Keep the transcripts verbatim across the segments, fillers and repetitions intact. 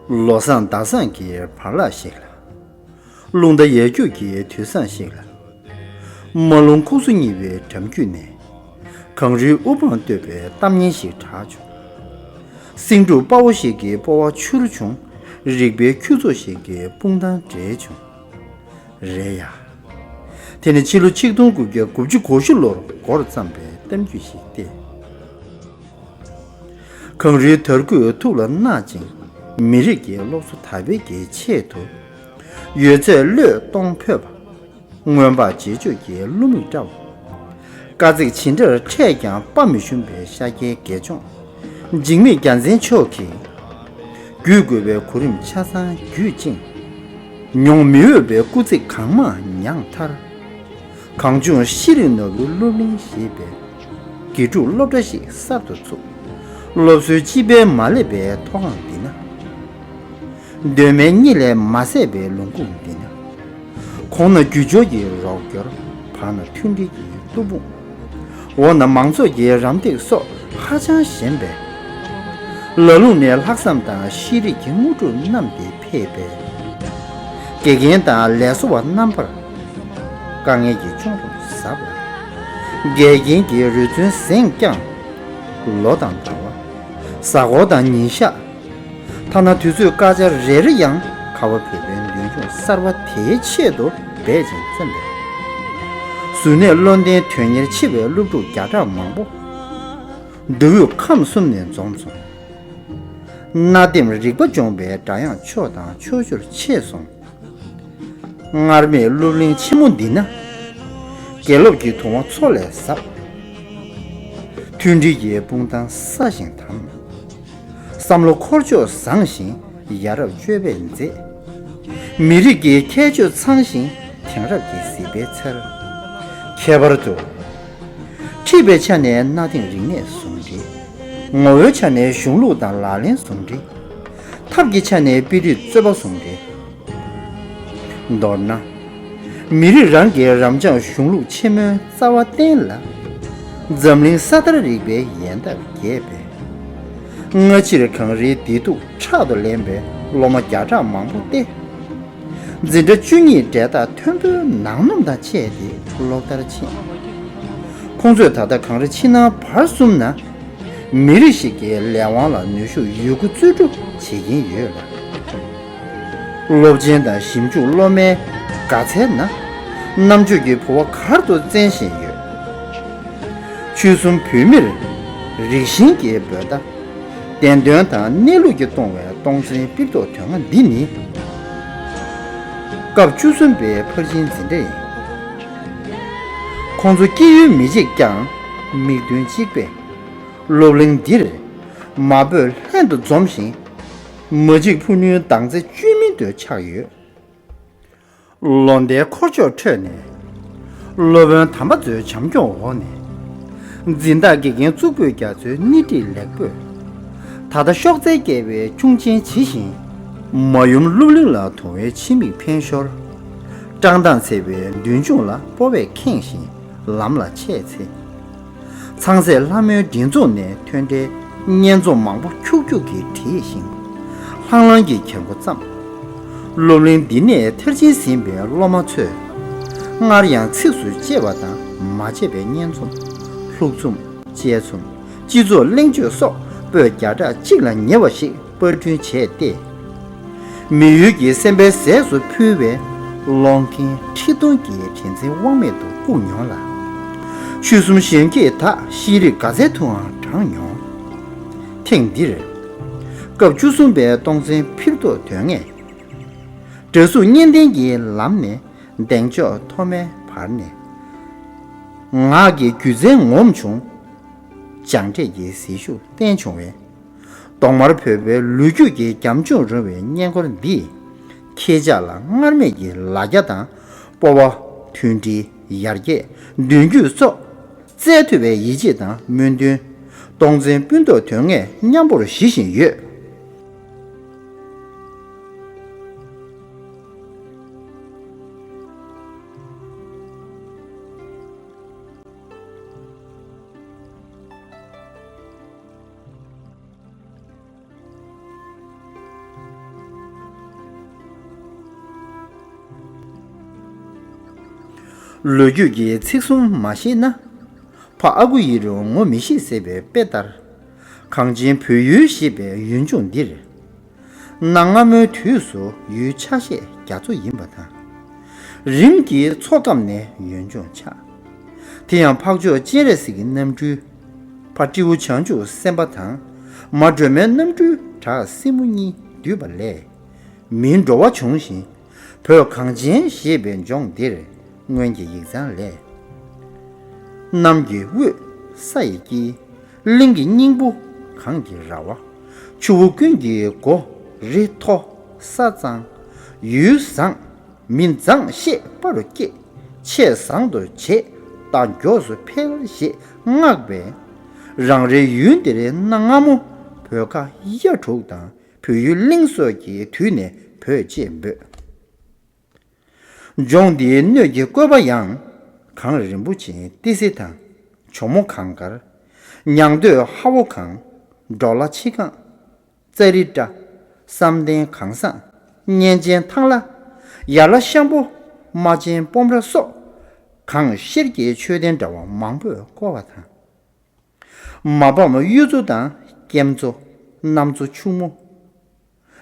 ལོ་བཟང་ཟླ་བཟང་གི་བར་ལ་ཞིག་ལ། རླུང་རྟ་ཡལ་རྒྱུག་གི་དུས་བཟང་ཞིག་ལ། རྨ་ཀླུང་ཁུག་སོ་གཉིས་པའི་འགྲམ་རྒྱུད་ནས། གངས་རིའི་དབུ་འཕང་བསྟོད་པའི་གཏམ་སྙན་ཞིག་གྲགས་བྱུང་། སེང་འབྲུག་དཔའ་བོ་ཞིག་གི་སྤོབས་པ་འཕྱུར་བྱུང་། རིག་པའི་ཁྱུ་ཚོགས་ཤིག་གི་དཔུང་རྡང་བྲལ་བྱུང་། རེད་ཡ། དེ་ནི་ཕྱི་ལོ་ཆིག་སྟོང་དགུ་བརྒྱ་དགུ་བཅུ་གོ་བཞི་ལོར་འགོ་བརྩམས་པའི་གཏམ་རྒྱུད་ཞིག་སྟེ། གངས་རིའི་དར་སྐུད་ཐུགས་ལ་བརྣག་ཅིང་། མི་རིགས་ཀྱི་སློབ་གསོ་དར་སྤེལ་གྱི་ཆེད་དུ། ཡོད་ཚད་བློས་གཏོང་ཕོད་པ། སྔོན་དཔག་བྱེད་སྤྱོད་ཀྱི་བློ་མིག་བཀྲ་བ། དཀའ་ཚེགས་ཇི་འདྲར་འཕྲད་ཀྱང་དཔའ་མི་ཞུམ་པའི་ཤཱཀྱའི་དགེ་སྦྱོང་། འཇིགས་མེད་རྒྱལ་མཚན་མཆོག་གིས། བརྒྱུད་དགོས་པའི་གོ་རིམ་ཆ་ཚང་བརྒྱུད་ཅིང་། མྱོང་མི་འོས་པའི་སྐུ་ཚེགས་གང་མང་མྱངས་མཐར། གངས་ལྗོངས་ཤེས་རིག་ནོར་བུའི་སློབ་གླིང་ཞེས་པའི་དགེ་ཕྲུག་སློབ་གྲྭ་ཞིག་གསར་དུ་བཙུགས། སློབ་གསོའི་སྤྱི་པའི་མ་སླེབས་པའི་མཐོ་སྒང་འདི་ན། གདོད་མའི་གཉིད་ལས་མ་སད་པའི་ལུང་ཁུག་འདི་ན། གོང་ན་རྒྱུ་སྦྱོར་གྱི་རོགས་སྐྱོར། བར་ན་མཐུན་སྒྲིལ་གྱི་སྟོབས་དཔུང་། འོག་ན་མང་ཚོགས་ཀྱི་རམ་འདེགས་སོགས་ཧ་ཅང་ཞན་པས། ལ་ལུང་ནས་ལྷག་བསམ་དང་ཤེས་རིག་གི་དངོས་གྲུབ་བསྣམས་ཏེ་ཕེབས་པའི་དགེ་རྒན་དང་ལས་བཟོ་བ་རྣམ་པར་དཀའ་ངལ་གྱི་གཅུང་པོ་ཟབ་ལ། འགལ་རྐྱེན་གྱི་རུས་མཚོན་གཟེངས་བསྐྱངས། ལོ་དང་ཟླ་བ། གཟའ་འཁོར་དང་ཉིན་ཞག། ཐ་ན་དུས་ཚོད་སྐར་ཆ་རེ་རེ་ཡང་ཁ་བ་བོད་པའི་མདུན་ལྗོངས་གསར་པ་དེའི་ཆེད་དུ་འབད་ཅིང་བརྩོན་པས། གཟུར་གནས་བློ་ལྡན་དོན་གཉེར་ཆེ་བའི་སློབ་ཕྲུག་བརྒྱ་ཕྲག་མང་པོ། མདོ་དབུས་ཁམས་གསུམ་ནས་འཛོམས་སོང་། གནའ་དེང་རིག་པ་སྦྱོང་བའི་སྒྲ་དབྱངས་ཕྱོགས་དང་ཕྱོགས་བཅུར་མཆེད་སོང་། སྔར་མེད་སློབ་གླིང་ཆེན་མོ་འདི་ན། དགེ་སློབ་ཀྱི་དུང་བ་མཚོ་ལས་ཟབ། མཐུན་སྒྲིལ་གྱི་དཔུང་ཐང་སྲ་ཞིང་དམ། བསམ་བློ་འཁོར་ཕྱོགས་བཟང་ཞིང་ཡ་རབས་སྤྱོད་པས་མཛེས། མི་རིགས་ཀྱི་ཁྱད་ཆོས་ཚང་ཞིང་དེང་རབས་ཀྱི་གཟི་དཔལ་འཚེར། ཁྱད་པར་དུ། འཁྲིད་པའི་ཆ་ནས་གནའ་དེང་རིག་གནས་ཟུང་འབྲེལ། ངོ་བོའི་ཆ་ནས་གཞུང་ལུགས་དང་ལག་ལེན་ཟུང་འབྲེལ། ཐབས་ཀྱི་ཆ་ནས་དཔེ་རིས་རྩོད་པ་ཟུང་འབྲེལ། མདོར་ན། མི་རིགས་རང་གི་རབ་འབྱམས་གཞུང་ལུགས་ཆེན་མོའི་རྩ་བ་བརྟན་ལ། འཛམ་གླིང་ས་མཐར་རིག་པའི་ཡལ་འདབ་རྒྱས་པས། སྔ་ཕྱིར་གངས་རིའི་བདེ་སྡུག་ཕྲག་ཏུ་ལེན་པའི་སློབ་མ་བརྒྱ་ཕྲག་མང་པོ་སྟེ། འཛིན་གྲྭ་བཅུ་གཉིས་འབྲས་རྟགས་མཐོན་པོའི་ནང་སྣུམ་དང་བཅས་ཏེ་སློབ་མཐར་ཕྱིན། ཁོང་ཚོས་ད་ལྟ་གངས་རི་ཕྱི་ནང་བར་གསུམ་ན། མི་རིགས་ཤིག་གི་ལས་དབང་ལ་ནུས་ཤུགས་ཡོད་རྒུ་རྩལ་སྤྲུགས་བྱེད་ཀྱིན་ཡོད་ལ། སློབ་ཆེན་དང་ཞིབ་འཇུག་སློབ་མའི་དགའ་ཚལ་ན། རྣམ་དཔྱོད་ཀྱི་བུ་བ་གར་དུ་བཙན་བཞིན་ཡོད། ཆོལ་གསུམ་བོད་མིར་རིགས་ཞེན་གྱི་འབོད་སྒྲ། བདེན་དོན་དང་གནས་ལུགས་ཀྱིས་སྟོང་བའི་སྟོང་འཛིན་སྤིར་ཏོག་དོན་ལྔ་འདི་ནི། སྐབས་བཅུ་གསུམ་པའི་ཕར་ཕྱིན་འཛིན་གྲྭ་ཡིན། ཁོང་ཚོ་སྐྱེས་ཡུལ་མི་གཅིག་ཀྱང་། མིག་མདུན་གཅིག་པས། སློབ་གླིང་འདིར། མ་བོས་ལྷན་དུ་འཛོམས་ཤིང་། མ་གཅིག་ཕུ་ནུའི་མདངས་རྩེ་བཅོས་མིན་དུ་ཆགས་ཡོད། ལོ་ཟླའི་འཁོར་ཕྱོགས་ཁྲོད་ནས། སློབ་དཔོན་དམ་པ་ཚོའི་བྱམས་སྐྱོང་འོག་ནས། འཛིན་བདག་དགེ་རྒན་གཙུག་ཕུད་རྒྱ་མཚོའི་སྣེ་ཁྲིད་ལེགས་པོས། ད་ལྟ་གཤོག་རྩལ་རྒྱས་པའི་ཁྱུང་ཆེན་ཇི་བཞིན། མ་ཡུམ་སློབ་གླིང་ལ་དུང་བའི་ཕྱི་མིག་འཕེན་ཞོར། བཀྲག་མདངས་འཚེར་བའི་མདུན་ལྗོངས་ལ་སྤོབས་པས་ཁེངས་ཤིང་ལམ་ལ་ཆས་ཚེ། ཚངས་སྲས་ལྷ་མོའི་མགྲིན་ཚོགས་ནས་ཐོན་འདྲའི་སྙན་རྩོམ་མང་པོ་འཁྱུག་འཁྱུག་གིས་བྲིས་ཤིང་། ལྷང་ལྷང་གིས་གྱེར་འགོ་བརྩམས། སློབ་གླིང་འདི་ནས་མཐར་ཕྱིན་ཟིན་པའི་སློབ་མ་ཚོས། སྔར་ཡང་ཚིགས་སུ་བཅད་པ་དང་མ་བཅད་པའི་སྙན་རྩོམ། ལྷུག་རྩོམ། དཔྱད་རྩོམ། སྤྱི་ཚོགས་གླེང་བརྗོད་སོགས་པོད་བརྒྱ་ཕྲག་གཅིག་ལ་ཉེ་བ་ཞིག་པར་སྐྲུན་བྱས་ཏེ། མི་ཡུལ་གྱི་སེམས་པའི་ཟས་སུ་ཕུལ་བའི་ཀློང་ཆེན་ཁྲི་སྟོང་གི་དྲིན་ཆེན་དབང་མེད་དུ་བཀུག་མྱོང་ལ། ཆོལ་གསུམ་གཞོན་སྐྱེས་དག་ཤེས་རིག་དགའ་ཚལ་དུའང་བགྲངས་མྱོང་། ཐེངས་འདིར། སྐབས་བཅུ་གསུམ་པའི་སྟོང་འཛིན་ཕིར་ཏོག་དོན་ལྔས། འདྲ་གཟུགས་གཉིས་ལྡན་གྱི་ལམ་ནས་གདེང་འཇོག་མཐོ་དམན་བར་ནས། ངག་གི་སྒྱུ་རྩལ་ངོམ་བྱུང་། སྦྱངས་འབྲས་ཀྱི་ཟིལ་ཤུགས་བསྟན་བྱུང་བས། གདོང་དམར་བོད་པའི་ལོ་རྒྱུས་ཀྱི་རྒྱབ་ལྗོངས་རིང་བའི་བསྙེན་བཀུར་འདིས། ཁྱེད་ཅག་ལ་སྔར་མེད་ཀྱི་ལ་རྒྱ་དང་སྤོབས་པ། མཐུན་སྒྲིལ། ཡར་རྒྱས། མདུན་སྐྱོད་སོགས་བསྩལ་ཐུབ་པའི་ཡིད་ཆེས་དང་སྨོན་འདུན། སྟོང་འཛིན་སྤུན་ཏོག་དོན་ལྔས་མཉམ་པོར་ཞི་བཞིན་ཡོད། ལོ་རྒྱུས་ཀྱི་ཚིག་གསུམ་མ་ཤེས་ན། ཕ་ཨ་ཁུ་ཡི་རུ་ངོ་མི་ཤེས་ཟེར་བའི་དཔེ་ལྟར། གངས་ཅན་བོད་ཡུལ་ཞེས་པའི་ཡུལ་ལྗོངས་འདིར། གནའ་སྔ་མོའི་དུས་སུ་ཡུལ་ཆ་ཤས་རྒྱ་མཚོ་ཡིན་པ་དང་། རིམ་གྱིས་མཚོ་སྐམ་ནས་ཡུལ་ལྗོངས་ཆགས། དེ་ཡང་འཕགས་མཆོག་སྤྱན་རས་གཟིགས་ཀྱི་རྣམ་སྤྲུལ། ཕ་སྤྲེའུ་བྱང་ཆུབ་སེམས་དཔའ་དང་། མ་སྒྲོལ་མའི་རྣམ་སྤྲུལ་བྲག་སྲིན་མོ་གཉིས་འདུས་པ་ལས། མིའི་འགྲོ་བ་བྱུང་ཞིང་། བོད་གངས་ཅན་ཞེས་པའི་ལྗོངས་འདིར་སྔོན་གྱི་ཡིག་ཚང་ལས། གནམ་གྱི་དབུས་ས་ཡི་དཀྱིལ། གླིང་གི་སྙིང་པོ་གངས་ཀྱི་ར་བ། ཆུ་བོ་ཀུན་གྱི་མགོ་རི་མཐོ་ས་གཙང་། ཡུལ་བཟང་མི་མཛངས་ཞེས་དཔའ་རུ་སྐྱེས། ཆེས་བཟང་དུ་བྱེད་ད་མགྱོགས་སུ་འཕེལ་ཞེས་བསྔགས་པའི། རང་རེའི་ཡུལ་འདིར་གནའ་སྔ་མོ་བོད་ཁ་གཡའ་དྲུག་དང་བོད་ཡུལ་གླིང་སོགས་ཀྱི་དུས་ནས་བོད་ཅེས་འབོད། ལྗོངས་འདིའི་སྣོད་ཀྱི་བཀོད་པ་ཡང་། གངས་རིན་པོ་ཆེ་ཏི་སེ་དང་། གྱོ་མོ་གངས་དཀར། ཉང་སྟོད་ཧ་བོ་གངས། འབྲོག་ལ་ཆི་གངས། ཙ་རི་ཏྲ། བསམ་གཏན་གངས་བཟང་། གཉན་ཆེན་ཐང་ལྷ། ཡར་ལ་ཤམ་པོ། རྨ་ཆེན་སྤོམ་ར་སོགས། གངས་ཤེལ་གྱི་མཆོད་རྟེན་འདྲ་བ་མང་པོས་བསྐོར་བ་དང་། མ་ཕམ་གཡུ་མཚོ་དང་སྐྱེམས་མཚོ། གནམ་མཚོ་ཕྱུག་མོ།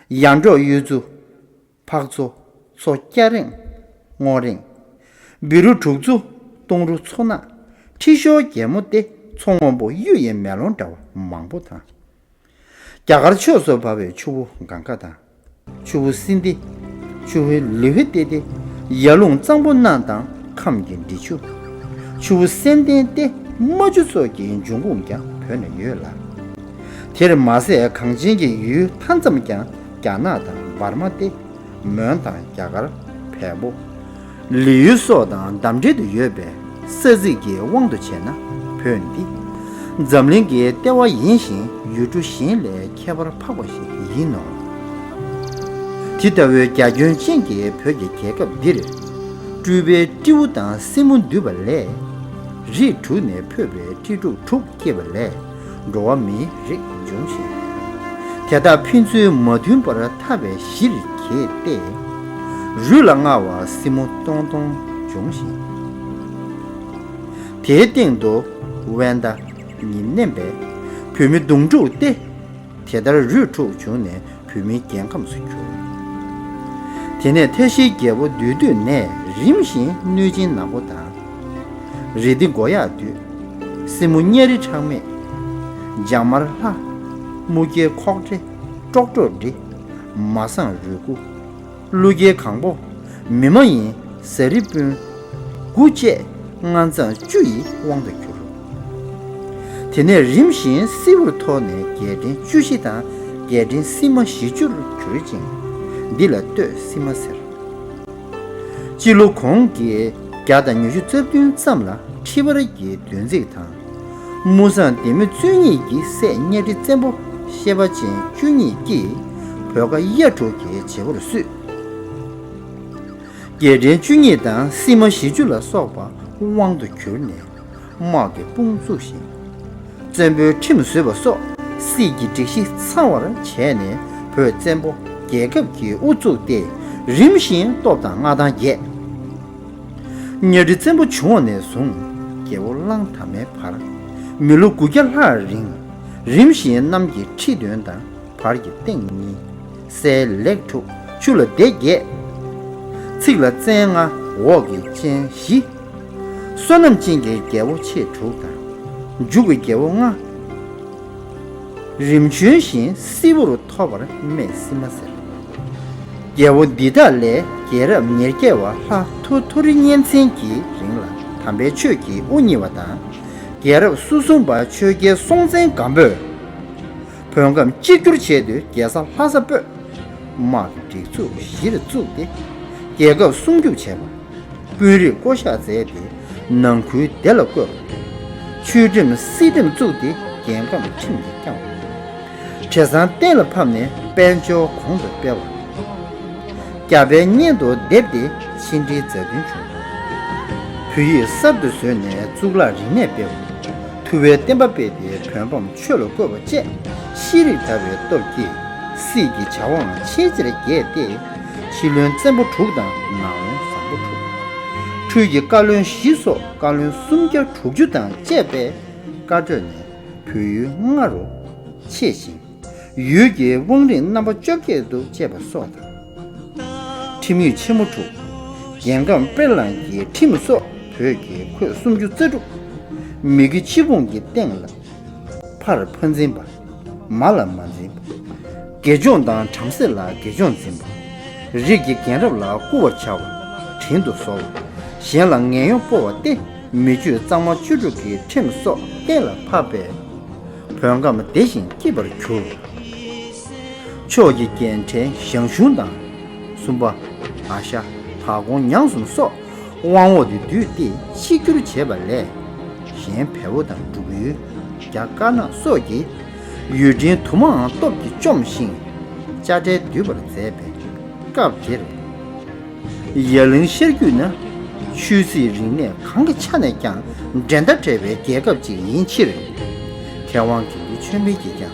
ཡར་འབྲོག་གཡུ་མཚོ། ཕག་མཚོ། མཚོ་སྐྱ་རེངས། སྔོ་རེངས། བི་རུ་དྲུག་མཚོ། སྟོང་རུ་མཚོ་ནག་ཁྲི་ཤོར་རྒྱལ་མོ་སྟེ་མཚོ་སྔོན་པོ་གཡུ་ཡི་མེ་ལོང་འདྲ་བ་མང་པོ་དང་། རྒྱ་གར་ཕྱོགས་སུ་འབབ་པའི་ཆུ་བོ་གངྒཱ་དང་། ཆུ་བོ་སིན་དྷི། ཆུ་བོ་ལི་ཧི་ཏེ་ཏེ། ཡར་ཀླུང་གཙང་པོ་རྣམས་དང་ཁམས་ཀྱི་འབྲི་ཆུ། ཆུ་བོ་སེང་ལྡེང་སྟེ་རྨ་ཆུ་སོགས་ཀྱི་འབྱུང་ཁུངས་ཀྱང་བོད་ན་ཡོད་ལ། དེར་མ་ཟད་གངས་ཅན་གྱི་ཡུལ་མཐའ་མཚམས་ཀྱང་རྒྱ་ནག་དང་འབར་མ་སྟེ། མོན་དང་རྒྱ་གར། བལ་པོ། ལི་ཡུལ་སོགས་དང་འདབས་འབྲེལ་དུ་ཡོད་པས་ས་ཚིགས་ཀྱི་དབང་དུ་བྱས་ན་བོད་འདི་འཛམ་གླིང་གི་ལྟེ་བ་ཡིན་ཞིང་ཡུལ་གྲུ་གཞན་ལས་ཁྱད་པར་འཕགས་པ་ཞིག་ཡིན་ནོ། དེ་ལྟ་བུའི་རྒྱ་ཁྱོན་ཅན་གྱི་བོད་ཀྱི་རྒྱལ་ཁབ་འདིར་སྤྲུལ་པའི་སྤྲེའུ་དང་སྲིན་མོ་འདུས་པ་ལས། རིགས་དྲུག་ནས་འཕོས་པའི་སྤྲེལ་ཕྲུག་དྲུག་སྐྱེས་པ་ལས། འགྲོ་བ་མིའི་རིགས་འབྱུང་ཞིང་། དེ་དག་ཕན་ཚུན་མ་མཐུན་པར་འཐབ་པའི་གཞིར་གྱུར་ཏེ། རུས་ལ་མངའ་བ་སྲིན་མོ་སྟོང་སྟོང་འབྱུང་ཞིང་། དེའི་སྟེང་དུ་དབན་ཟླ་ཉིད་མནན་པས་བོད་མི་གདུང་དྲུག་སྟེ། དེ་ལྟར་རུས་དྲུག་བྱུང་ནས་བོད་མིའི་རྒྱལ་ཁམས་སུ་གྱུར། དེ་ནས་ཐའི་ཤིའི་རྒྱལ་པོ་བདུད་འདུལ་ནས་རིམ་བཞིན་གནོད་སྦྱིན་ནག་པོ་དང་། རི་ལྡེ་མགོ་ཡག་བདུད། སྲིན་མོ་གཉའ་རི་ཁྲག་མེད། འཇང་དམར་ལྷ། དམུ་རྒྱལ་ཁོག་འདྲེ། ཀྲོག་ཀྲོ་འདྲེ། མ་སངས་རུས་སྐུ། ཀླུ་རྒྱལ་གང་པོ། མི་མ་ཡིན་ཟ་རི་སྤུན། དགུ་བཅས་མངའ་མཛངས་བཅུ་ཡི་དབང་དུ་གྱུར། དེ་ནས་རིམ་བཞིན་སྲིད་པོར་མཐོ་ནས་རྒྱལ་ཕྲན་བཅུ་བཞི་དང་རྒྱལ་ཕྲན་སྲིན་མ་བཞི་བཅུར་གྱུར་ཅིང་། འདི་ལ་སྟོད་སྲིན་མ་ཟེར། སྤྱི་ལོ་གོང་གི་བརྒྱ་དང་ཉི་ཤུ་རྩ་བདུན་ཙམ་ལ་ཁྲི་པར་གྱི་བདུན་ཚིགས་དང་། དམུ་སངས་ལྡེ་མིག་བཙུན་གཉིས་ཀྱི་སྲས་གཉའ་ཁྲི་བཙན་པོ་ཤེས་པ་ཅན་བཅུ་གཉིས་ཀྱིས་བོད་ཁ་གཡའ་དྲུག་གི་བྱེད་པོར་བསུས། རྒྱལ་ཕྲན་བཅུ་གཉིས་དང་སྲིན་མ་བཞི་བཅུ་ལ་སོགས་པ་དབང་དུ་གྱུར་ནས་དམག་གི་དཔུང་བཙུགས་ཤིང་། བཙན་པོའི་ཁྲིམས་བཟོས་པ་སོགས་སྲིད་ཀྱི་སྒྲིག་གཞི་ཚང་བར་བྱས་ནས་བོད་བཙན་པོ་རྒྱལ་ཁབ་ཀྱི་དབུ་བཙུགས་ཏེ་རིམ་བཞིན་སྟོབས་དང་མངའ་ཐང་རྒྱས། གཉའ་ཁྲི་བཙན་པོ་བྱུང་བ་ནས་བཟུང་རྒྱལ་པོ་གླང་དར་མའི་བར་མི་ལོ་དགུ་བརྒྱ་ལྷག་རིང་རིམ་བཞིན་གནམ་གྱི་ཁྲི་བདུན་དང་བར་གྱི་སྟེང་གཉིས། སའི་ལེགས་དྲུག་ཆུ་ལ་སྡེ་བརྒྱད། ཚིགས་ལ་བཙན་ལྔ་འོག་གི་སྤྱན་བཞི། བསོད་ནམས་ཅན་གྱི་རྒྱལ་པོ་ཆེ་དྲུག་དང་། མཇུག་གི་རྒྱལ་པོ་ལྔ། རིམ་བྱོན་བཞིན་སྲིད་པོར་ཐོབ་པར་སྨད་སྲིན་མ་ཟེར། རྒྱལ་པོ་འདི་དག་ལས་རྒྱལ་རབས་ཉེར་བརྒྱད་པ་ལྷ་ཐོ་ཐོ་རི་གཉན་བཙན་གྱི་རིང་ལ་དམ་པའི་ཆོས་ཀྱི་དབུ་བརྙེས་པ་དང་། རྒྱལ་རབས་སོ་གསུམ་པ་ཆོས་རྒྱལ་སྲོང་བཙན་སྒམ་པོས་བོད་ཁམས་གཅིག་གྱུར་ཆེད་དུ་རྒྱལ་ས་ལྷ་ས་སྤོས། དམག་གི་སྒྲིག་འཛུགས་གཞིར་བཙུགས་ཏེ་རྒྱལ་ཁབ་སྲུང་སྐྱོབ་བྱས་པ། དཔོན་རིགས་བསྐོ་བཞག་མཛད་དེ་ནང་ཁུལ་བདེ་ལ་བཀོད་པ། ཆོས་ཁྲིམས་སྲིད་ཁྲིམས་བཙུགས་ཏེ་རྒྱལ་ཁམས་ཁྲིམས་ཀྱིས་བསྐྱངས་པ། བྲེ་སྲང་གཏན་ལ་ཕབ་ནས་དཔལ་འབྱོར་གོང་དུ་སྤེལ་བ། རྒྱ་བལ་གཉན་དུ་སྡེབས་ཏེ་ཕྱི་འབྲེལ་མཛའ་མཐུན་བྱུང་། བོད་ཡིག་གསར་དུ་བཟོས་ནས་གཙུག་ལག་རིག་གནས་སྤེལ་བ། ཐུབ་པའི་བསྟན་པ་སྤེལ་ཏེ་བོད་འབངས་ཆོས་ལ་བཀོད་པ་བཅས་ཤེས་རིག་དར་བའི་སྟོབས་ཀྱིས་སྲིད་ཀྱི་བྱ་བའང་ཆེས་ཆེར་རྒྱས་ཏེ། ཕྱི་བློན་བཙན་པོ་དྲུག་དང་ནང་བློན་བཟང་པོ་དྲུག་ཆོས་ཀྱི་བཀའ་བློན་བཞི་སོགས་བཀའ་བློན་སུམ་བརྒྱ་དྲུག་ཅུ་དང་བཅས་པས་བཀའ་གྲོས་ནས་བོད་ཡུལ་ལྔ་རུ་ཕྱེས་ཤིང་། ཡུལ་གྱི་དབང་རིས་རྣམ་པ་བཅོ་བརྒྱད་དུ་བཅད་པ་སོགས་དང་། ཁྲིམས་ཡིག་ཆེན་མོ་དྲུག་རྒྱལ་ཁམས་དཔེ་བླངས་ཀྱི་ཁྲིམས་སོགས་བོད་ཀྱི་ཁོད་སུམ་ཅུ་རྩ་དྲུག་མི་དགེ་ཆིག་སྤོང་གི་སྟེང་ལ། ཕར་ཕར་འཛིན་པ། མ་ལ་མ་འཛིན་པ། དགེ་སྦྱོང་དང་བྲམ་ཟེ་ལ་དགེ་སྦྱོང་འཛིན་པ། རིགས་ཀྱི་རྒན་རབས་ལ་བརྐུ་བར་བྱ་བ། བྲན་དུ་གཟོ་བ། གཞན་ལ་ངན་གཡོ་སྤོ་བ་སྟེ་མི་ཆོས་གཙང་མ་བཅུ་དྲུག་གི་ཁྲིམས་སོགས་གཏན་ལ་ཕབ་པས། བོད་ཁམས་བདེ་ཞིང་སྐྱིད་པར་གྱུར། ཕྱོགས་ཀྱི་རྒྱལ་ཕྲན་ཞང་ཞུང་དང་། སུམ་པ། ཨ་ཤ། དྭགས་ཀོང་ཉང་གསུམ་སོགས་དབང་འོག་ཏུ་བསྡུས་ཏེ་ཆིབས་བསྒྱུར་བྱས་པ་ལས། གཞན་བལ་པོ་དང་འབྲུག་ཡུལ། རྒྱ་དཀར་ནག་སོགས་ཀྱིས་ཡུལ་ཕྲན་དུ་མའང་སྟོབས་ཀྱིས་བཅོམ་ཞིང་། དཔྱ་ཁྲལ་བསྡུ་བར་མཛད་པས། སྐབས་དེར། ཡ་གླིང་ཤར་རྒྱུད་ན་ཆོས་སྲིད་རིག་གནས་གང་གི་ཆ་ནས་ཀྱང་འགྲན་ཟླ་བྲལ་བའི་རྒྱལ་ཁབ་ཅིག་ཡིན་ཕྱིར། མཁས་དབང་དགེ་འདུན་ཆོས་འཕེལ་གྱིས་ཀྱང་།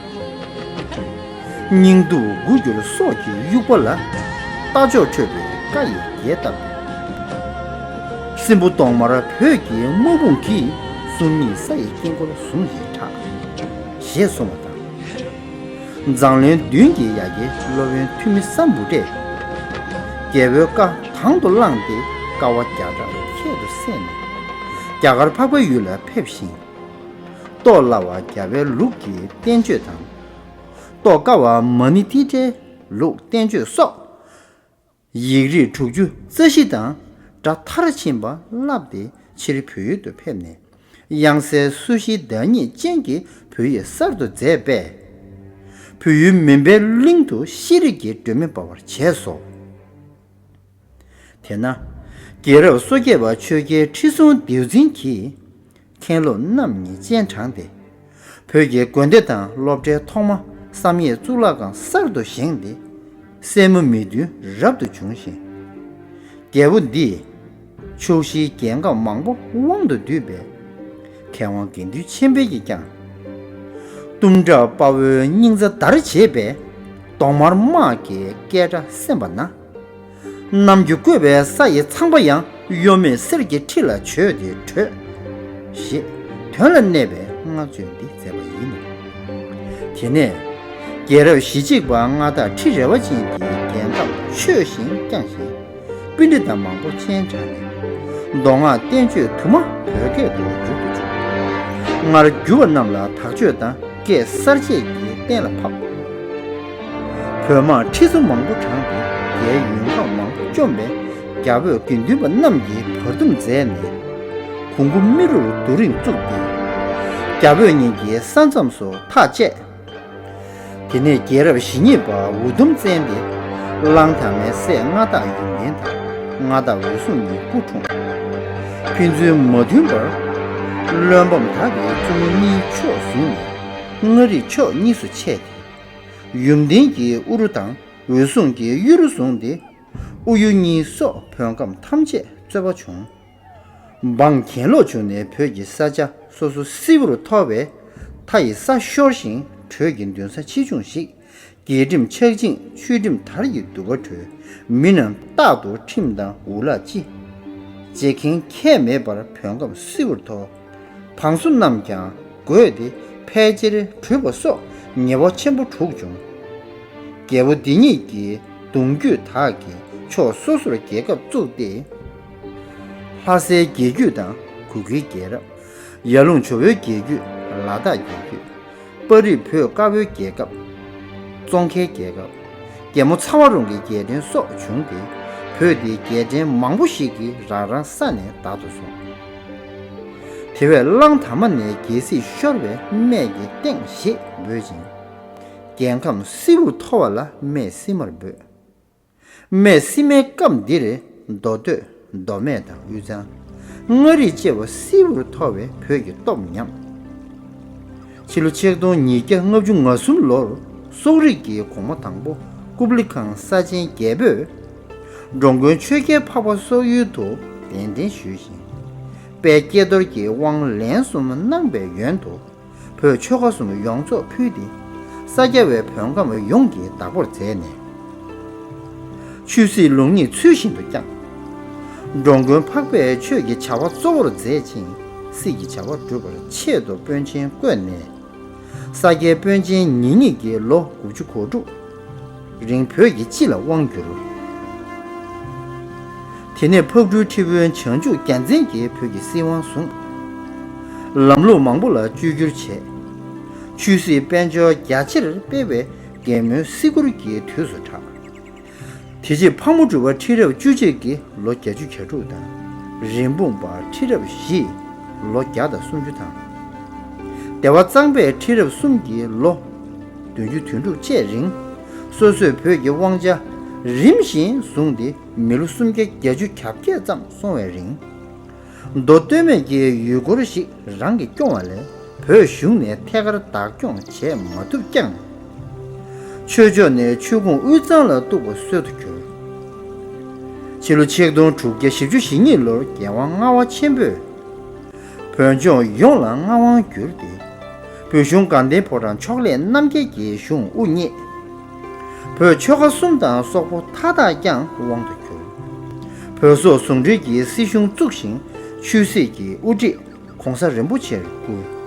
སྙིང་སྡུག་དགུ་འགྱུར་སྲོག་གི་དབྱུག་པ་ལ། རྟ་མཆོག་ཁྲོས་པའི་བཀའ་ཡི་རྒྱས་བཏབ་པས། སྲིན་པོ་གདོང་དམར་བོད་ཀྱི་དམག་དཔུང་གིས། སུམ་གཉིས་ས་ཡི་དཀྱིལ་འཁོར་ཟུང་གིས་འཕྲག་ཞེས་གསུངས་པ་དང་། མཛངས་བློན་བདུན་གྱི་ཡ་གྱལ་སློབ་དཔོན་ཐུ་མི་སམ་བྷོ་ཊས། རྒྱལ་པོའི་བཀའ་དང་དུ་བླངས་ཏེ་དཀའ་བ་བརྒྱ་ཕྲག་ཁྱད་དུ་བསད་ནས། རྒྱ་གར་འཕགས་པའི་ཡུལ་ལ་ཕེབས་ཤིང་། རྟོགས་སླ་བ་རྒྱ་བལ་ལུགས་ཀྱི་བསྟན་བཅོས་དང་། རྟོགས་དཀའ་བ་མ་ཎི་ཏི་ཏྲའི་ལུགས་བསྟན་བཅོས་སོགས། ཡིག་རིགས་དྲུག་ཅུ་རྩ་བཞི་དང་སྒྲ་མཐར་ཕྱིན་པ་བསླབས་ཏེ་ཕྱིར་བོད་ཡུལ་དུ་ཕེབས་ནས། དབྱངས་གསལ་སོར་བཞིའི་བདག་ཉིད་ཅན་གྱི་བོད་ཡིག་གསར་དུ་མཛད་པས། བོད་ཡུལ་མུན་པའི་གླིང་དུ་ཤེས་རིག་གི་སྒྲོན་མེ་སྤར་བར་བྱས་སོ། དེས་ན། རྒྱལ་རབས་སོ་བརྒྱད་པ་ཆོས་རྒྱལ་ཁྲི་སྲོང་ལྡེའུ་བཙན་གྱིས། མཁན་སློབ་རྣམ་གཉིས་སྤྱན་དྲངས་ཏེ། བོད་ཀྱི་དགོན་སྡེ་དང་སློབ་གྲྭའི་ཐོག་མ་བསམ་ཡས་གཙུག་ལག་ཁང་གསར་དུ་བཞེངས་ཏེ། སྲས་མོ་མི་བདུན་རབ་ཏུ་བྱུང་ཞིང་། རྒྱལ་པོ་འདིས་ཕྱོགས་བཞིའི་རྒྱལ་ཁམས་མང་པོ་དབང་དུ་བསྡུས་པས། མཁས་དབང་དགེ་འདུན་ཆོས་འཕེལ་གྱིས་ཀྱང་། གཏུམ་དྲག་དཔའ་བོའི་སྙིང་རྩ་འདར་བྱེད་པའི། གདོང་དམར་དམག་གི་སྐད་སྒྲ་གསན་པ་ན། གནམ་གྱིས་བསྐོས་པའི་ས་ཡི་ཚངས་པ་ཡང་། གཡོ་མེད་གསེར་གྱི་ཁྲི་ལ་བྱོས་ཏེ་བྲོས། ཞེས་དོན་ལ་གནས་པའི་བསྔགས་བརྗོད་འདི་མཛད་པ་ཡིན། དེ་ནས་རྒྱལ་རབས་ཞེ་གཅིག་པ་མངའ་བདག་ཁྲི་རལ་པ་ཅན་གྱིས་རྒྱལ་ཁམས་ཆོས་བཞིན་བསྐྱངས་ཤིང་། པཎྜི་ཏ་མང་པོ་སྤྱན་དྲངས་ནས། མདོ་སྔགས་བསྟན་བཅོས་དུ་མ་བོད་སྐད་དུ་བསྒྱུར་དུ་བཅུག་སྔར་བསྒྱུར་བ་རྣམས་ལ་དག་བཅོས་དང་སྐད་གསར་བཅད་ཀྱིས་གཏན་ལ་ཕབ། བོད་དམག་ཁྲི་ཚོ་མང་པོ་དྲངས་ཏེ་རྒྱའི་ཡུལ་ཁག་མང་པོ་བཅོམ་པས། རྒྱ་བོད་དགེ་འདུན་པ་རྣམས་ཀྱིས་བར་འདུམ་མཛད་ནས། གུང་གུ་རྨེ་རུར་རྡོ་རིང་བཙུགས་ཏེ། རྒྱ་བོད་གཉིས་ཀྱི་ས་མཚམས་སུ་ཐག་བཅད། དེ་ནས་རྒྱལ་རབས་ཞེ་གཉིས་པ་འུ་དུམ་བཙན་ཏེ། གླང་དར་མའི་སྲས་མངའ་བདག་ཡུམ་བརྟན་དང་མངའ་བདག་འོད་སྲུང་གཉིས་སྐུ་འཁྲུངས། ཕན་ཚུན་མ་མཐུན་པར། བློན་འབངས་དག་གིས་བཙུན་མོ་གཉིས་ཕྱོགས་བཟུང་ནས། མངའ་རིས་ཕྱོགས་གཉིས་སུ་ཕྱེ་སྟེ། ཡུམ་བརྟན་གྱིས་ཨུ་རུ་དང་འོད་སྲུང་གིས་གཡུ་རུ་བཟུང་སྟེ། ཨུ་ཡུ་གཉིས་སོགས་བོད་ཁམས་ཐམས་ཅད་རྩོད་པ་བྱུང་། འབངས་གྱེན་ལོག་བྱུང་ནས་བོད་ཀྱི་ས་ཆ་སོ་སོ་བསིལ་བོར་ཐོར་བས། མཐའ་ཡི་ས་ཤོར་ཞིང་བྲོས་ཀྱི་འདུན་ས་ཆེ་ཆུང་ཞིག་རྒྱལ་ཁྲིམས་ཆག་ཅིང་ཆོས་ཁྲིམས་དར་གྱི་སྡུག་པ་གྲོལ། མི་རྣམས་རྟག་ཏུ་ཁྲིམས་དང་འུ་ལག་ལྕི། བྱེད་མཁན་ཁྱད་མེད་པར་བོད་ཁམས་བསིལ་བོར་ཐོར། བང་སོ་རྣམས་ཀྱང་བགོས་ཏེ་ཕལ་ཆེར་བྲོས་པ་སོགས་ཉེས་པ་ཆེན་པོ་དྲུག་བྱུང་། རྒྱལ་པོ་འདི་ཉིད་ཀྱི་གདུང་རྒྱུད་དག་གིས་ཕྱོགས་སོ་སོར་རྒྱལ་ཁབ་བཙུགས་ཏེ། ལྷ་སའི་རྒྱལ་རྒྱུད་དང་གུ་གེའི་རྒྱལ་རབས། ཡར་ཀླུང་ཇོ་བོའི་རྒྱལ་རྒྱུད་ལ་དྭགས་རྒྱལ་རྒྱུད། པར་རིས་བོད་དཀར་པོའི་རྒྱལ་ཁབ། ཙོང་ཁའི་རྒྱལ་ཁབ། རྒྱལ་མོ་ཚ་བ་རོང་གི་རྒྱལ་ཕྲན་སོགས་བྱུང་སྟེ། བོད་འདིའི་རྒྱལ་ཕྲན་མང་པོ་ཞིག་གིས་རང་རང་ས་ནས་བདག་ཏུ་སོང་། དེ་བས་གླང་དར་མ་ནས་རྒྱལ་སྲིད་ཤོར་བའི་སྨད་ཀྱི་སྟེང་ཞེས་འབོད་ཅིང་། རྒྱལ་ཁམས་བསིལ་བོར་ཐོར་བ་ལ་སྨད་བསིལ་མར་འབོད། སྨད་བསིལ་མའི་སྐབས་འདིར་མདོ་སྟོད། མདོ་སྨད་དང་དབུས་གཙང་། མངའ་རིས་བཅས་པ་བསིལ་བོར་ཐོར་བས་བོད་ཀྱི་སྟོབས་ཉམས། ཕྱི་ལོ་ཆིག་སྟོང་ཉིས་བརྒྱ་ལྔ་བཅུ་ང་གསུམ་ལོར་སོག་རིགས་ཀྱི་གོང་མ་དང་པོ་ཀུབ་ལི་ཁང་ས་ཆེན་བརྒྱད་པོས། འགྲོ་མགོན་ཆོས་རྒྱལ་འཕགས་པ་སོག་ཡུལ་དུ་གདན་འདྲེན་ཞུས་ཤིང་། དཔལ་ཀྱེ་རྡོར་གྱི་དབང་ལན་གསུམ་གནང་བའི་ཡོན་དུ། བོད་ཆོལ་ཁ་གསུམ་ཡོངས་རྫོགས་ཕུལ་ཏེ། ས་སྐྱ་བའི་བོད་ཁམས་ཡོངས་ཀྱི་བདག་པོར་མཛད་ནས། ཆོས་སྲིད་ལུགས་གཉིས་ཚུལ་བཞིན་དུ་བསྐྱངས། འགྲོ་མགོན་འཕགས་པས་ཆོས་ཀྱི་བྱ་བ་གཙོ་བོར་མཛད་ཅིང་། སྲིད་ཀྱི་བྱ་བ་སྒྲུབ་པར་ཆེད་དུ་དཔོན་ཆེན་བསྐོས་ནས། ས་སྐྱའི་དཔོན་ཆེན་ཉེ་གཉིས་ཀྱིས་ལོ་དགུ་བཅུ་གོ་དྲུག་རིང་བོད་ཀྱི་སྤྱི་ལ་དབང་བསྒྱུར། དེ་ནས་ཕག་གྲུའི་ཁྲི་དཔོན་བྱང་ཆུབ་རྒྱལ་མཚན་གྱིས་བོད་ཀྱི་སྲིད་དབང་བཟུང་། ལམ་ལུགས་མང་པོ་ལ་བཅོས་བསྒྱུར་བྱས། ཆོས་སྲིད་དཔལ་འབྱོར་རྒྱ་ཆེར་སྤེལ་བའི་རྒྱལ་མོའི་སྲིད་འཁོར་གྱི་དུས་སུ་གྲགས། དེ་རྗེས་ཕག་མོ་གྲུ་པ་ཁྲི་རབས་བཅུ་གཅིག་གིས་ལོ་བརྒྱད་ཅུ་གྱ་དྲུག་དང་། རིན་སྤུངས་པ་ཁྲི་རབས་བཞིས་ལོ་བརྒྱ་དང་སུམ་ཅུ་དང་། བདེ་བ་གཙང་པས་ཁྲི་རབས་གསུམ་གྱིས་ལོ་བདུན་ཅུ་དོན་དྲུག་བཅས་རིང་། སོ་སོས་བོད་ཀྱི་དབང་ཆ་རིམ་བཞིན་བཟུང་སྟེ། མི་ལོ་སུམ་བརྒྱ་བརྒྱད་ཅུ་གྱ་བརྒྱད་ཙམ་སོང་བའི་རིང་། མདོ་སྟོད་སྨད་ཀྱི་ཡུལ་སྐོར་ཞིག་རང་གིས་སྐྱོང་བ་ལས། བོད་གཞུང་ནས་ཐད་ཀར་བདག་སྐྱོང་བྱེད་མ་ཐུབ་ཀྱང་། ཆོས་ཕྱོགས་ནས་ཆོས་ཁུངས་དབུས་གཙང་ལ་གཏུགས་པ་སྲོལ་དུ་གྱུར། ཕྱི་ལོ་ཆིག་སྟོང་དྲུག་བརྒྱ་བཞི་བཅུ་ཞེ་གཉིས་ལོར་རྒྱལ་དབང་ལྔ་པ་ཆེན་པོས་བོད་ལྗོངས་ཡོངས་ལ་མངའ་དབང་བསྒྱུར་ཏེ། བོད་གཞུང་དགའ་ལྡན་ཕོ་བྲང་ཕྱོགས་ལས་རྣམ་རྒྱལ་གྱི་གཞུང་དབུ་བརྙེས། བོད་ཆོལ་ཁ་གསུམ་དང་སོག་པོ་མཐའ་དག་ཀྱང་དབང་དུ་གྱུར། བོད་སོག་ཟུང་འབྲེལ་གྱི་སྲིད་གཞུང་བཙུགས་ཤིང་། ཆོས་སྲིད་ཀྱི་དབུ་ཁྲིད་༧གོང་ས་རིན་པོ་ཆེར་བསྐོས།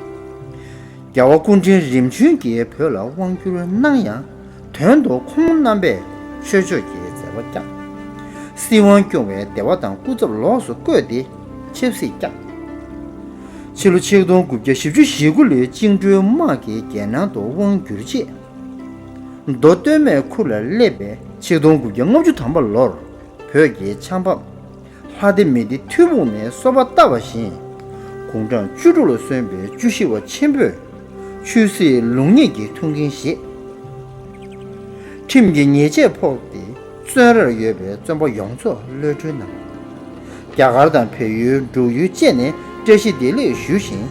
རྒྱལ་བ་སྐུ་ཕྲེང་རིམ་བྱོན་གྱིས་བོད་ལ་དབང་བསྒྱུར་གནང་ཡང་། དོན་དུ་ཁོང་རྣམ་པས་ཆོས་ཕྱོགས་ཀྱི་མཛད་པ་བསྐྱངས། སྲིད་དབང་སྐྱོང་བའི་བདེ་བ་དང་སྐུ་ཚབ་ལོགས་སུ་བསྐོས་ཏེ་ཆབ་སྲིད་བསྐྱངས། ཕྱི་ལོ་ཆིག་སྟོང་དགུ་བརྒྱ་བཞི་བཅུ་ཞེ་དགུ་ལོའི་བཅིངས་འགྲོལ་དམག་གིས་རྒྱལ་ནང་དུ་དབང་བསྒྱུར་རྗེས། མདོ་སྟོད་སྨད་ཁུལ་ལ་སླེབས་པའི་ཆིག་སྟོང་དགུ་བརྒྱ་ལྔ་བཅུ་ཐམ་པ་ལོར། བོད་ཀྱི་ཆབ་འབངས་ལྷ་སྡེ་མི་སྡེ་ཐུན་མོང་ནས་གསོལ་བ་བཏབ་པ་བཞིན། དགུང་གྲངས་བཅུ་དྲུག་ལ་སོན་པའི་བཅུ་བཞི་པ་ཆེན་པོས་ཆོས་སྲིད་ལུགས་གཉིས་ཀྱི་ཐུགས་འགན་བཞེས། ཁྲིམས་ཀྱི་ཉེས་ཆད་ཕོག་སྟེ་བཙོན་རར་ཡོད་པའི་བཙོན་པ་ཡོངས་རྫོགས་གློད་གྲོལ་གནང་། རྒྱ་གར་དང་བལ་ཡུལ་འབྲུག་ཡུལ་བཅས་ནས་བཀྲ་ཤིས་བདེ་ལེགས་ཞུ་ཞིང་།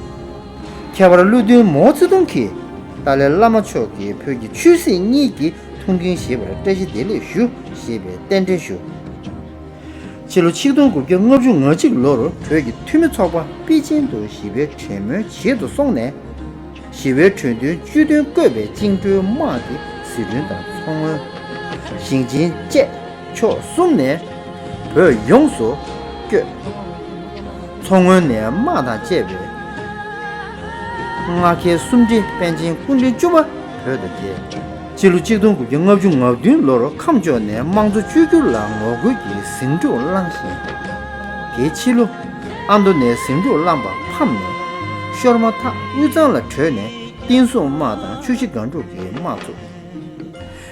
ཁྱད་པར་བློ་མཐུན་མའོ་ཙེ་ཏུང་གིས་ཏཱ་ལའི་བླ་མ་མཆོག་གིས་བོད་ཀྱི་ཆོས་སྲིད་གཉིས་ཀྱི་ཐུགས་འགན་བཞེས་པར་བཀྲ་ཤིས་བདེ་ལེགས་ཞུ་ཞེས་པའི་རྟེན་འབྲེལ་ཞུ། ཕྱི་ལོ་ཆིག་སྟོང་དགུ་བརྒྱ་ལྔ་བཅུ་ང་གཅིག་ལོར་བོད་ཀྱི་འཐུས་མི་ཚོགས་པ་པེ་ཅིན་དུ་ཞི་བའི་གྲོས་མོལ་བྱེད་དུ་སོང་ནས། ཞི་བའི་གྲོས་མཐུན་བཅུད་དོན་བཀོད་པའི་བཅིངས་འགྲོལ་དམག་གི་ཟི་ལིང་དང་མཚོ་སྔོན། ཞིང་ཆེན་བཅས་ཕྱོགས་གསུམ་ནས་བོད་ཡོངས་སུ་བསྐྱོད། མཚོ་སྔོན་ནས་དམག་དང་བཅས་པའི་མངའ་ཁྱེད་གསུམ་ཁྲི་པཎ་ཆེན་སྐུ་ཕྲེང་བཅུ་པ་བོད་དུ་བསྐྱལ། སྤྱི་ལོ་ཆིག་སྟོང་དགུ་བརྒྱ་ལྔ་བཅུ་ང་བདུན་ལོར་ཁམས་ཕྱོགས་ནས་དམངས་གཙོ་བཅོས་བསྒྱུར་ལ་ངོ་རྒོལ་གྱི་ཟིང་འཁྲུག་བསླངས་ཤིང་། དེའི་ཕྱི་ལོ་ཨ་མདོ་ནས་ཟིང་འཁྲུག་བསླངས་པ་ཕམ་ནས། ཤོར་མ་ཐག་དབུས་གཙང་ལ་བྲོས་ནས་བསྟན་སྲུང་དམག་དང་ཆུ་བཞི་སྒང་དྲུག་གི་དམག་བཙུགས།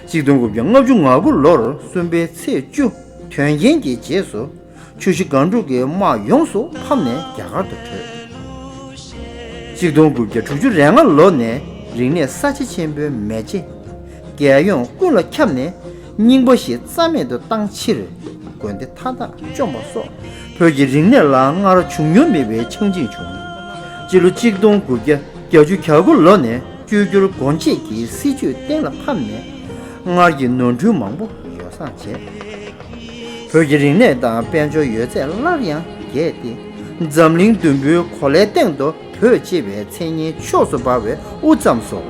ཆིག་སྟོང་དགུ་བརྒྱ་ལྔ་བཅུ་ང་དགུ་ལོར་གསུམ་པའི་ཚེས་བཅུ་དོན་རྐྱེན་གྱི་རྗེས་སུ། ཆུ་བཞི་སྒང་དྲུག་གི་དམག་ཡོངས་སུ་ཕམ་ནས་རྒྱ་གར་དུ་བྲོས། ཆིག་སྟོང་དགུ་བརྒྱ་དྲུག་ཅུ་རེ་ལྔ་ལོ་ནས་རིག་གནས་གསར་བརྗེ་ཆེན་པོའི་མེ་ལྕེ་རྒྱལ་ཡོངས་ཀུན་ལ་ཁྱབ་ནས། རྙིང་པ་ཞིག་རྩ་མེད་དུ་བཏང་ཕྱིར། དགོན་སྡེ་མཐའ་དག་བཅོམ་པ་སོགས་བོད་ཀྱི་རིག་གནས་ལ་སྔར་བྱུང་མྱོང་མེད་པའི་ཆག་འཇིག་བྱུང་། སྤྱི་ལོ་ཆིག་སྟོང་དགུ་བརྒྱ་བརྒྱད་ཅུ་གྱ་དགུ་ལོ་ནས་བཅོས་བསྒྱུར་སྒོ་འབྱེད་ཀྱི་སྲིད་བྱུས་གཏན་ལ་ཕབ་ནས། སྔར་གྱི་ནོར་འཁྲུལ་མང་པོ་ཡོ་བསྲང་བྱས། བོད་ཀྱི་རིག་གནས་དང་དཔལ་འབྱོར་ཡོད་ཚད་སླར་ཡང་རྒྱས་ཏེ། འཛམ་གླིང་བདུན་པོའི་གོ་ལའི་སྟེང་དུ་བོད་ཅེས་པའི་མཚན་སྙན་ཕྱོགས་སུ་འབར་བའི་དབུ་བརྩམས་སོ།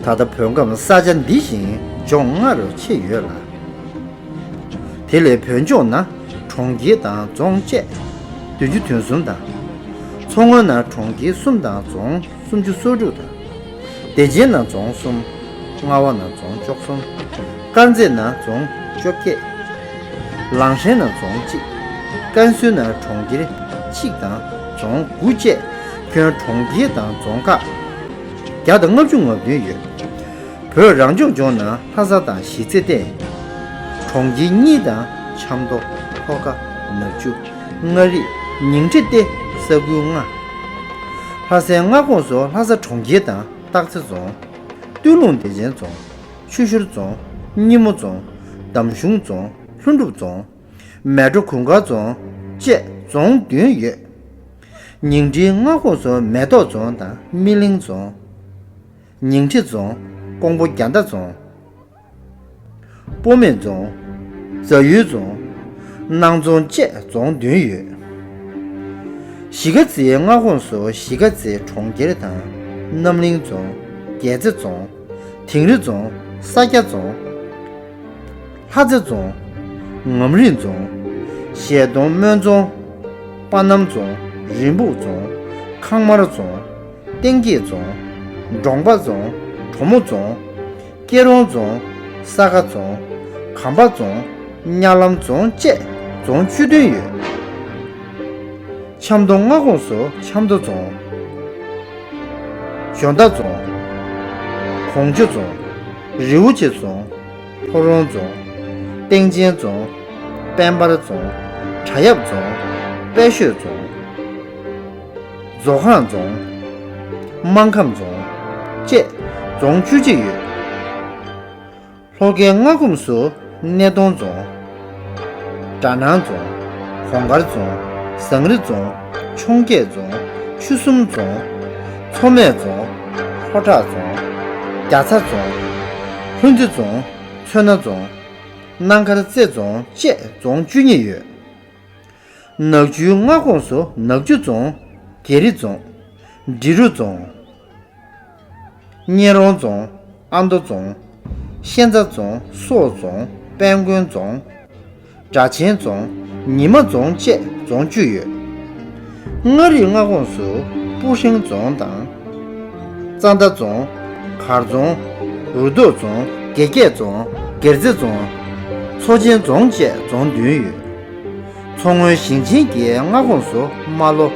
ད་ལྟ་བོད་ཁམས་ས་ཆ་འདི་བཞིན་ལྗོངས་ལྔ་རུ་ཕྱེ་ཡོད་ལ། དེ་ལས་བོད་ལྗོངས་ན་གྲོང་ཁྱེར་དང་རྫོང་བཅས་བདུན་ཅུ་དོན་གསུམ་དང་། མཚོ་སྔོན་ན་གྲོང་ཁྱེར་གསུམ་དང་རྫོང་སུམ་ཅུ་སོ་དྲུག་དང་། བདེ་ཆེན་ན་རྫོང་གསུམ། རྔ་བ་ན་རྫོང་བཅུ་གསུམ། དཀར་མཛེས་ན་རྫོང་བཅོ་བརྒྱད། ལང་ཧྲན་ན་རྫོང་གཅིག། ཀན་སུའུ་ན་གྲོང་ཁྱེར་གཅིག་དང་རྫོང་དགུ་བཅས་ཁྱོན་གྲོང་ཁྱེར་དང་རྫོང་ཁག་བརྒྱ་དང་ལྔ་བཅུ་ང་བདུན་ཡོད། བོད་རང་སྐྱོང་ལྗོངས་ནང་ལྷ་ས་དང་གཞིས་རྩེ་སྟེ། གྲོང་ཁྱེར་གཉིས་དང་ཆབ་མདོ། ལྷོ་ཁ། ནག་ཆུ། མངའ་རིས། ཉིང་ཁྲི་སྟེ་ས་ཁུལ་ལྔ། ལྷ་སའི་མངའ་ཁོངས་སུ་ལྷ་ས་གྲོང་ཁྱེར་དང་སྟག་རྩེ་རྫོང་། སྟོད་ལུང་བདེ་ཆེན་རྫོང་། ཆུ་ཤུར་རྫོང་། སྙེ་མོ་རྫོང་། འདམ་གཞུང་རྫོང་། ལྷུན་གྲུབ་རྫོང་། མལ་གྲོ་གུང་དཀར་རྫོང་བཅས་རྫོང་བདུན་ཡོད། ཉིང་ཁྲིའི་མངའ་ཁོངས་སུ་མེ་ཏོག་རྫོང་དང་སྨིན་གླིང་རྫོང་། ཉིང་ཁྲི་རྫོང་། ཀོང་པོ་རྒྱ་མདའ་རྫོང་། སྤོ་སྨད་རྫོང་། རྫ་ཡུལ་རྫོང་། སྣང་རྫོང་བཅས་རྫོང་བདུན་ཡོད། གཞིས་ཀ་རྩེའི་མངའ་ཁོངས་སུ་གཞིས་ཀ་རྩེ་གྲོང་ཁྱེར་དང་། རྣམ་གླིང་རྫོང་། རྒྱལ་རྩེ་རྫོང་། དིང་རི་རྫོང་། ས་སྐྱ་རྫོང་། ལྷ་རྩེ་རྫོང་། ངམ་རིང་རྫོང་། བཞད་སྡོང་སྨོན་རྫོང་། པ་སྣམ་རྫོང་། རིན་སྤུངས་རྫོང་། ཁང་དམར་རྫོང་། གཏིང་སྐྱེས་རྫོང་། འབྲོང་པ་རྫོང་། གྲོ་མོ་རྫོང་། སྐྱེ་རོང་རྫོང་། ས་དགའ་རྫོང་། གམ་པ་རྫོང་། གཉའ་ལམ་རྫོང་བཅས་རྫོང་བཅུ་བདུན་ཡོད། ཆབ་མདོ་མངའ་ཁོངས་སུ་ཆབ་མདོ་རྫོང་། འཇོ་མདའ་རྫོང་། གོང་ཇོ་རྫོང་། རི་བོ་ཆེ་རྫོང་། ཕོ་བྲང་རྫོང་། སྟེང་ཆེན་རྫོང་། དཔལ་འབར་རྫོང་། བྲག་གཡབ་རྫོང་། དཔལ་ཤོད་རྫོང་། མཛོ་སྒང་རྫོང་། སྨར་ཁམས་རྫོང་བཅས་རྫོང་བཅུ་གཅིག་ཡོད། ལྷོ་ཁའི་མངའ་ཁོངས་སུ་སྣེ་གདོང་རྫོང་། གྲ་ནང་རྫོང་། གོང་དཀར་རྫོང་། ཟངས་རི་རྫོང་། འཕྱོངས་རྒྱས་རྫོང་། ཆུ་གསུམ་རྫོང་། མཚོ་སྨད་རྫོང་། ལྷོ་བྲག་རྫོང་། རྒྱ་ཚ་རྫོང་། ལྷུན་རྩེ་རྫོང་། མཚོ་སྣ་རྫོང་། སྣང་མཁར་རྩེ་རྫོང་བཅས་རྫོང་བཅུ་གཉིས་ཡོད། ནག་ཆུའི་མངའ་ཁོངས་སུ་ནག་ཆུ་རྫོང་། དགེ་རི་རྫོང་། འབྲི་རུ་རྫོང་། གཉན་རོང་རྫོང་། ཨ་མདོ་རྫོང་། ཤན་རྩ་རྫོང་། སོག་རྫོང་། དཔལ་མགོན་རྫོང་། སྦྲ་ཆེན་རྫོང་། ཉི་མ་རྫོང་བཅས་རྫོང་བཅུ་ཡོད། མངའ་རིས་མངའ་ཁོངས་སུ་སྤུ་ཧྲེང་རྫོང་དང་། རྩ་མདའ་རྫོང་། མཁར་རྫོང་། རུ་ཐོག་རྫོང་། དགེ་རྒྱས་རྫོང་། སྒེར་རྩེ་རྫོང་། མཚོ་ཆེན་རྫོང་བཅས་རྫོང་བདུན་ཡོད། མཚོ་སྔོན་ཞིང་ཆེན་གྱི་མངའ་ཁོངས་སུ་རྨ་ལྷོ།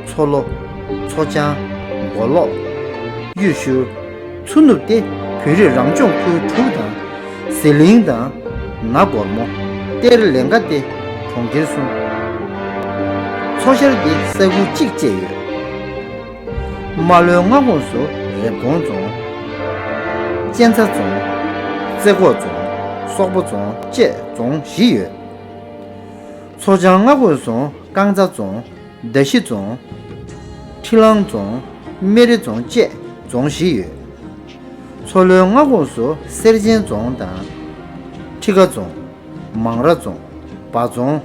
མཚོ་ལྷོ། མཚོ་བྱང་། མགོ་ལོག། གཡུ་ཤུལ། མཚོ་ནུབ་སྟེ་བོད་རིགས་རང་སྐྱོང་ཁུལ་དྲུག་དང་། ཟི་ལིང་དང་། ན་གོར་མོ། གཏེར་ལེན་ཁ་སྟེ་གྲོང་ཁྱེར་གསུམ། མཚོ་ཤར་སྟེ་ས་ཁུལ་གཅིག་བཅས་ཡོད། རྨ་ལྷོའི་མངའ་ཁོངས་སུ་རེབ་གོང་རྫོང་། གཅན་ཚ་རྫོང་། རྩེ་ཁོག་རྫོང་། སོག་པོ་རྫོང་བཅས་རྫོང་བཞི་ཡོད། མཚོ་བྱང་མངའ་ཁོངས་སུ་རྐང་ཚ་རྫོང་། མདའ་བཞི་རྫོང་། ཁྲི་ལང་རྫོང་། སྨན་རི་རྫོང་བཅས་རྫོང་བཞི་ཡོད། མཚོ་ལྷོའི་མངའ་ཁོངས་སུ་གསེར་ཆེན་རྫོང་དང་། ཁྲི་ཀ་རྫོང་། མང་ར་རྫོང་། སྦ་རྫོང་།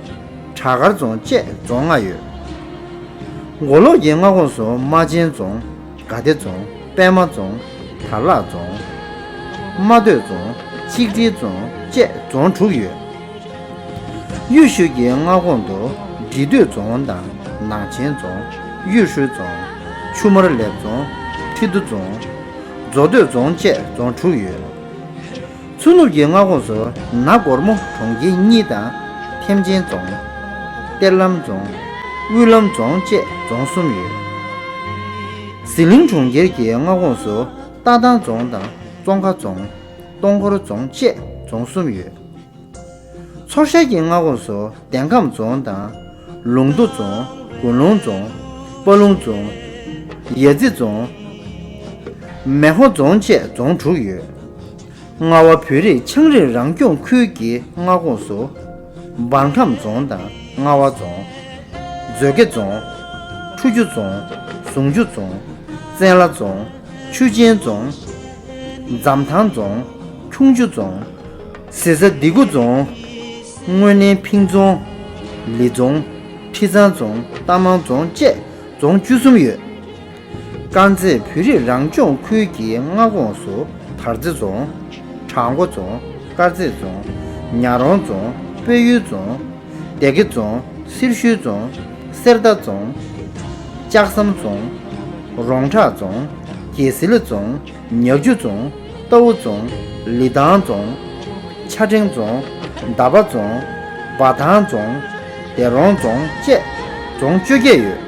བྲག་དཀར་རྫོང་བཅས་རྫོང་ལྔ་ཡོད། མགོ་ལོག་གི་མངའ་ཁོངས་སུ་རྨ་ཆེན་རྫོང་། དགའ་བདེ་རྫོང་། པད་མ་རྫོང་། དར་ལག་རྫོང་། རྨ་སྟོད་རྫོང་། གཅིག་སྒྲིལ་རྫོང་བཅས་རྫོང་དྲུག་ཡོད། གཡུ་ཤུལ་གྱི་མངའ་ཁོངས་སུ་འབྲི་སྟོད་རྫོང་དང་ནང་ཆེན་རྫོང་། གཡུ་ཧྲུའུ་རྫོང་། ཆུ་དམར་ལེབ་རྫོང་། ཁྲི་འདུ་རྫོང་། མཛོ་སྟོད་རྫོང་བཅས་རྫོང་དྲུག་ཡོད། མཚོ་ནུབ་ཀྱི་མངའ་ཁོངས་སུ་ན་གོར་མོ་གྲོང་ཁྱེར་གཉིས་དང་། ཐེམ་ཆེན་རྫོང་། གཏེར་ལམ་རྫོང་། དབུས་ལམ་རྫོང་བཅས་རྫོང་གསུམ་ཡོད། ཟི་ལིང་གྲོང་ཁྱེར་གྱི་མངའ་ཁོངས་སུ་རྟ་ཐང་རྫོང་དང་ཙོང་ཁ་རྫོང་། སྟོང་འཁོར་རྫོང་བཅས་རྫོང་གསུམ་ཡོད། མཚོ་ཤར་གྱི་མངའ་ཁོངས་སུ་དན་ཁམས་རྫོང་དང་། ལུང་མདོ་རྫོང་། དགུན་ལུང་རྫོང་། དཔའ་ལུང་རྫོང་། ཡ་རྩེ་རྫོང་། མེ་ཧོ་རྫོང་བཅས་རྫོང་དྲུག་ཡོད། རྔ་བ་བོད་རིགས་ཆའང་རིགས་རང་སྐྱོང་ཁུལ་གྱི་མངའ་ཁོངས་སུ། འབར་ཁམས་རྫོང་དང་རྔ་བ་རྫོང་། མཛོད་དགེ་རྫོང་། ཁྲོ་ཆུ་རྫོང་། ཟུང་ཆུ་རྫོང་། བཙན་ལ་རྫོང་། ཆུ་ཆེན་རྫོང་། འཛམ་ཐང་རྫོང་། ཁྱུང་ཆུ་རྫོང་། གཟི་ས་ལྡེ་གུ་རྫོང་། དངོས་གནས་ཕིང་རྫོང་། ལི་རྫོང་། ཁྲི་ཚང་རྫོང་། རྟ་མང་རྫོང་བཅས་རྫོང་བཅུ་གསུམ་ཡོད། དཀར་མཛེས་བོད་རིགས་རང་སྐྱོང་ཁུལ་གྱི་མངའ་ཁོངས་སུ་དར་རྩེ་རྫོང་། བྲག་མགོ་རྫོང་། དཀར་མཛེས་རྫོང་། ཉག་རོང་རྫོང་། སྤོས་ཡུལ་རྫོང་། སྡེ་དགེ་རྫོང་། སེར་ཤུལ་རྫོང་། གསེར་རྟ་རྫོང་། ལྕགས་ཟམ་རྫོང་། རོང་བྲག་རྫོང་། རྒྱལ་སིལ་རྫོང་། ཉག་ཆུ་རྫོང་། རྟའུ་རྫོང་། ལི་ཐང་རྫོང་། ཆ་ཕྲེང་རྫོང་། མདའ་བ་རྫོང་། འབའ་ཐང་རྫོང་། སྡེ་རོང་རྫོང་བཅས་རྫོང་བཅོ་བརྒྱད་ཡོད།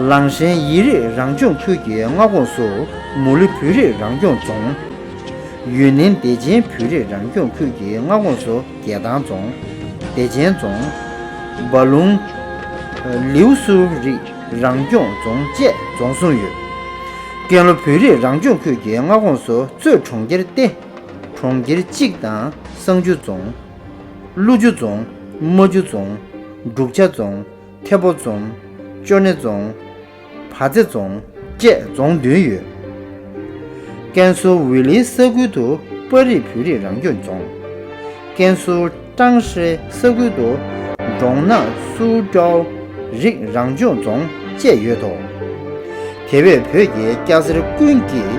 ལང་ཧྲན་ཡིན་རིགས་རང་སྐྱོང་ཁུལ་གྱི་མངའ་ཁོངས་སུ་མུ་ལི་བོད་རིགས་རང་སྐྱོང་རྫོང་། ཡུན་ནན་བདེ་ཆེན་བོད་རིགས་རང་སྐྱོང་ཁུལ་གྱི་མངའ་ཁོངས་སུ་རྒྱལ་ཐང་རྫོང་། བདེ་ཆེན་རྫོང་། སྦ་ལུང་། ལིའུ་སུའུ་རིགས་རང་སྐྱོང་རྫོང་བཅས་རྫོང་གསུམ་ཡོད། ཀན་ལྷོ་བོད་རིགས་རང་སྐྱོང་ཁུལ་གྱི་མངའ་ཁོངས་སུ་གཙོས་གྲོང་ཁྱེར་སྟེ། གྲོང་ཁྱེར་གཅིག་དང་བསང་ཆུ་རྫོང་། ཀླུ་ཆུ་རྫོང་། རྨ་ཆུ་རྫོང་། འབྲུག་བྱ་རྫོང་། ཐེ་པོ་རྫོང་། ཅོ་ནེ་རྫོང་། བ་ཚེ་རྫོང་བཅས་རྫོང་བདུན་ཡོད། ཀན་སུའུ་ཝེ་ལིའི་ས་ཁུལ་དུ་པར་རིས་བོད་རིགས་རང་སྐྱོང་རྫོང་། ཀན་སུའུ་ཀྲང་ཧྲེ་ས་ཁུལ་དུ་འབྲོང་ནག་སུའུ་ཀྲའོ་རིགས་རང་སྐྱོང་རྫོང་བཅས་ཡོད་དོ། དེ་བས་བོད་ཀྱི་སྐྱ་སེར་ཀུན་གྱིས་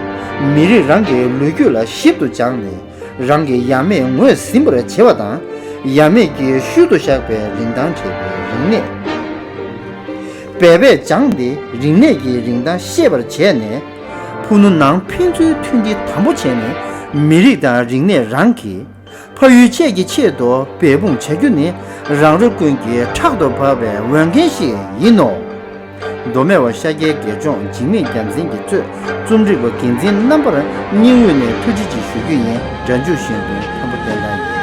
མི་རིགས་རང་གི་ལོ་རྒྱུས་ལ་ཞིབ་ཏུ་སྦྱངས་ནས། རང་གི་ཡབ་མེས་ངོས་ཟིན་པར་བྱེད་པ་དང་ ཡབ་མེས་ཀྱིས་ཤུལ་དུ་བཞག་པའི་རིན་ཐང་བྲལ་བའི་རིག་གནས། འབད་པས་སྦྱངས་ཏེ་རིག་གནས་ཀྱི་རིན་ཐང་ཤེས་པར་བྱས་ནས། ཕུ་ནུ་ནང་ཕན་ཚུན་མཐུན་སྒྲིལ་དམ་པོ་བྱས་ནས། མི་རིགས་དང་རིག་གནས་རང་གི་ཕ་ཡུལ་བཅས་ཀྱི་ཆེད་དུ་འབད་འབུངས་བྱ་རྒྱུ་ནི། རང་རེ་ཀུན་གྱི་ཕྲག་ཏུ་བབས་པའི་འོས་འགན་ཞིག་ཡིན་ནོ། མདོ་སྨད་པ་ཤཱཀྱའི་དགེ་སྦྱོང་འཇིགས་མེད་རྒྱལ་མཚན་གྱིས་གཙོས་རྩོམ་སྒྲིག་པ་འགན་འཛིན་རྣམ་པར་སྙིང་དབུས་ནས་ཐུགས་རྗེ་ཆེ་ཞུ་རྒྱུ་ཡིན། སྒྲ་འཇུག་གཞན་དོན་མཁན་པོ་བསྟན་དར་ཡིན།